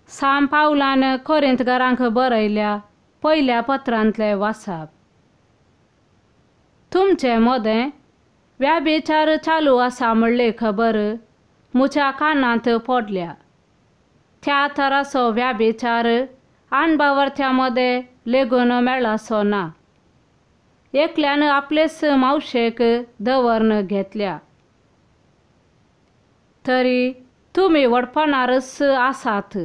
सांत पावलान कोरिंतकारांक बरयल्या पयल्या पत्रांतले वाचप. तुमचे मोदें व्याभिचार चालू आसा म्हणली खबर म्हज्या कानांत पडल्या. त्या तराचो व्याभिचार आनबावरत्या मदें लेगून मेळाचो ना. एकल्यान आपलेच मावशेक दवਰਨ घेतल्या. तरी तुमी व्हडपणारच आसात.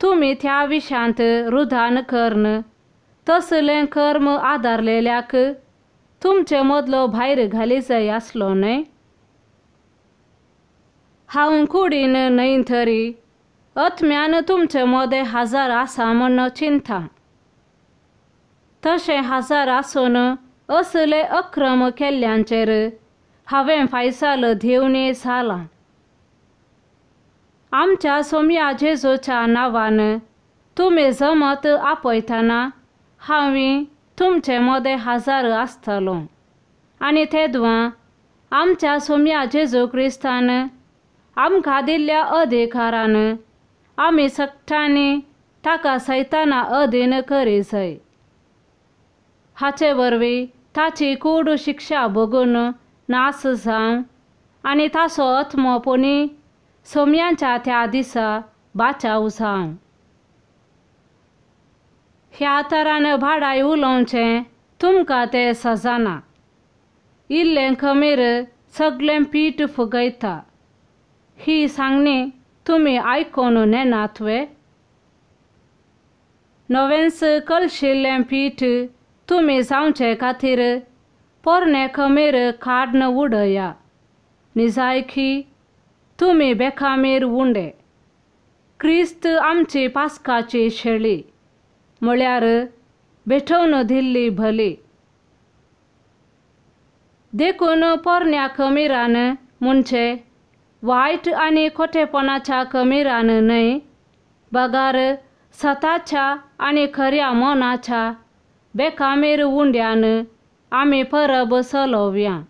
तुमी त्या विशयांत रुदान करून तसलें कर्म आदारलेल्याक तुमचे मदलो भायर घाली जाय आसलो न्हय. हांव कुडीन न्हय तरी आत्म्यान तुमचे मदें हजार आसा म्हूण चिंता. तशें हजार आसून असले अक्रम केल्ल्यांचेर हांवें फायसाल दिवनी जालां. आमच्या सोम्या जेजूच्या नांवान तुमी जमत आपयतना हांव तुमचे मदें हजार आसतलो आनी तेदवां आमच्या सोम्या जेजू क्रिस्तान आमकां दिल्ल्या अधिकारान आमी सगळ्यांनी ताका सैताना अधीन करी जाय. हाचे वरवीं ताची कूड शिक्षा भोगून नास जावं आनी ताचो आत्मो पुणी सोम्यांच्या त्या दिसा बाचाव जावं. ह्या तरान भाडाय उलोवचें तुमकां तें सजना. इल्लें खमीर सगळें पीठ फुगयता. ही सांगणी तुमी आयकून नेनात वे? नवेंच कलशिल्लें पीठ तुमी जावचे खातीर पोरणें खमीर काडून उडया. निजायकी तुमी बेखामीर उंडे. क्रिस्त आमची पास्काची शेळी म्हळ्यार भेटोवन दिल्ली भली. देखून पोरण्या खमिरान म्हणजे वायट आनी खोटेपणाच्या खमिरान न्हय बगार सताच्या आनी खऱ्या मनाच्या बेकामीर उंड्यान आमी परब चलोवया.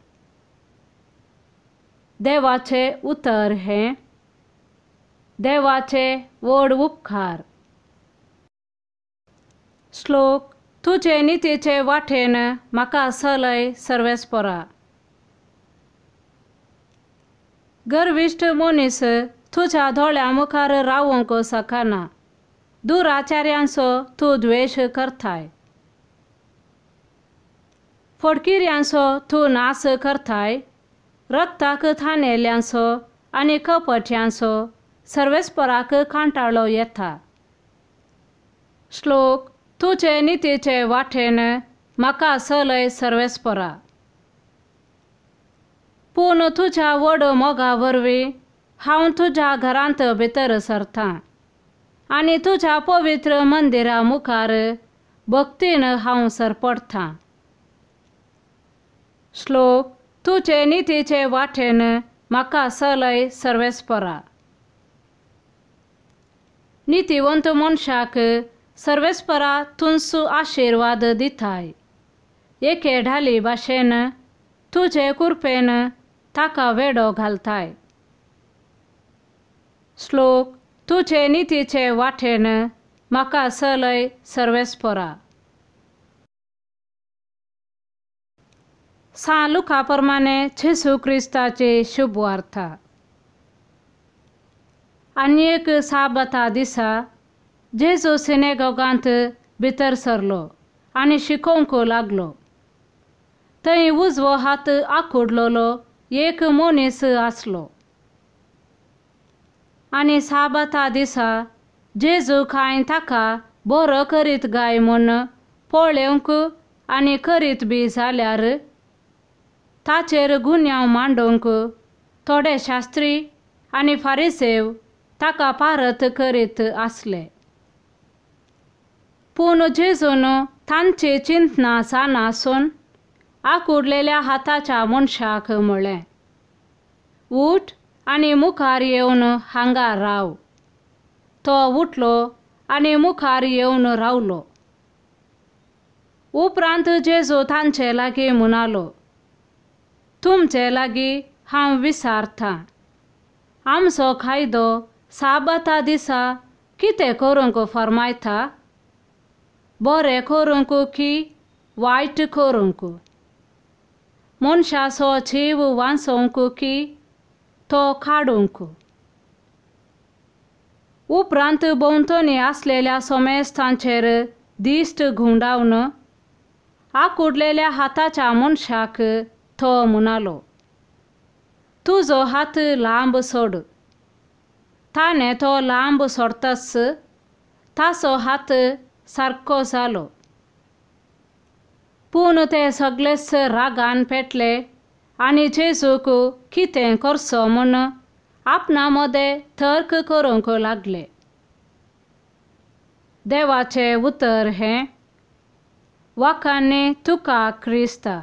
देवाचें उतर हें. देवाचे व्हड उपकार. श्लोक. तुजे नितीचे वाटेन म्हाका चलय सर्वेस्परा. गर्विश्ट मनीस तुज्या दोळ्यां मुखार रावंक शकना. दुराचार्यांचो तूं द्वेश करताय. फडकिऱ्यांचो तूं नाश करताय. रक्ताक थानेल्यांचो आनी कपट्यांचो सर्वेस्पराक कांटाळो येता. श्लोक. तुजे नितीचे वाटेन म्हाका चलय सर्वेस्परा. पूण तुज्या व्हड मोगा वरवीं हांव तुज्या घरांत भितर सरतां आनी तुज्या पवित्र मंदिरा मुखार भक्तीन हांव सरपडटां. श्लोक. तुजे नितीचे वाटेन म्हाका चलय सर्वेस्परा. नितीवंत मनशाक सर्वेस्परा तुंसू आशिर्वाद दिताय. एके ढाली भाशेन तुजे कुरपेन ताका वेडो घालताय. श्लोक. तुजे नितीचे वाटेन म्हाका चलय सर्वेस्परा. सांत लुका प्रमाणे जेजू क्रिस्ताची शुभवार्ता. आनी एक साबता दिसा जेजू सिनेगॉगांत भितर सरलो आनी शिकोवंक लागलो. थंय उजवो हात आखुडलेलो एक मनीस आसलो. आनी साबाता दिसा जेजू कांय ताका बरो करीत गाय म्हूण पळोवंक आनी करीत बी जाल्यार ताचेर गुन्यांव मांडूंक थोडे शास्त्री आनी फारिसेव ताका पारत करीत आसले. पूण जेजून तांची चिंतना जाणा आसून आकुडलेल्या हाताच्या मनशाक म्हळें, उठ आनी मुखार येवन हांगा राव. तो उठलो आनी मुखार येवन रावलो. उपरांत जेजू तांचे लागीं म्हणालो, तुमचे लागीं हांव विचारतां, आमचो कायदो साबाता दिसा कितें करूंक फर्मायता? बरें करूंक की वायट करूंक? मनशाचो जीव वांचोवंक की तो काडूंक? उपरांत भोंवतणी आसलेल्या सोमेस्तांचेर दिश्ट घुंवडावन आकुडलेल्या हाताच्या मनशाक तो म्हणालो, तुजो हात लांब सोड. ताणें तो लांब सोडताच ताचो हात सारको जालो. पूण ते सगळेच रागान पेटले आनी जेजूक कितें करचो म्हूण आपणा मदें तर्क करूंक लागले. देवाचें उतर हें. वाखाणे तुका क्रिस्ता.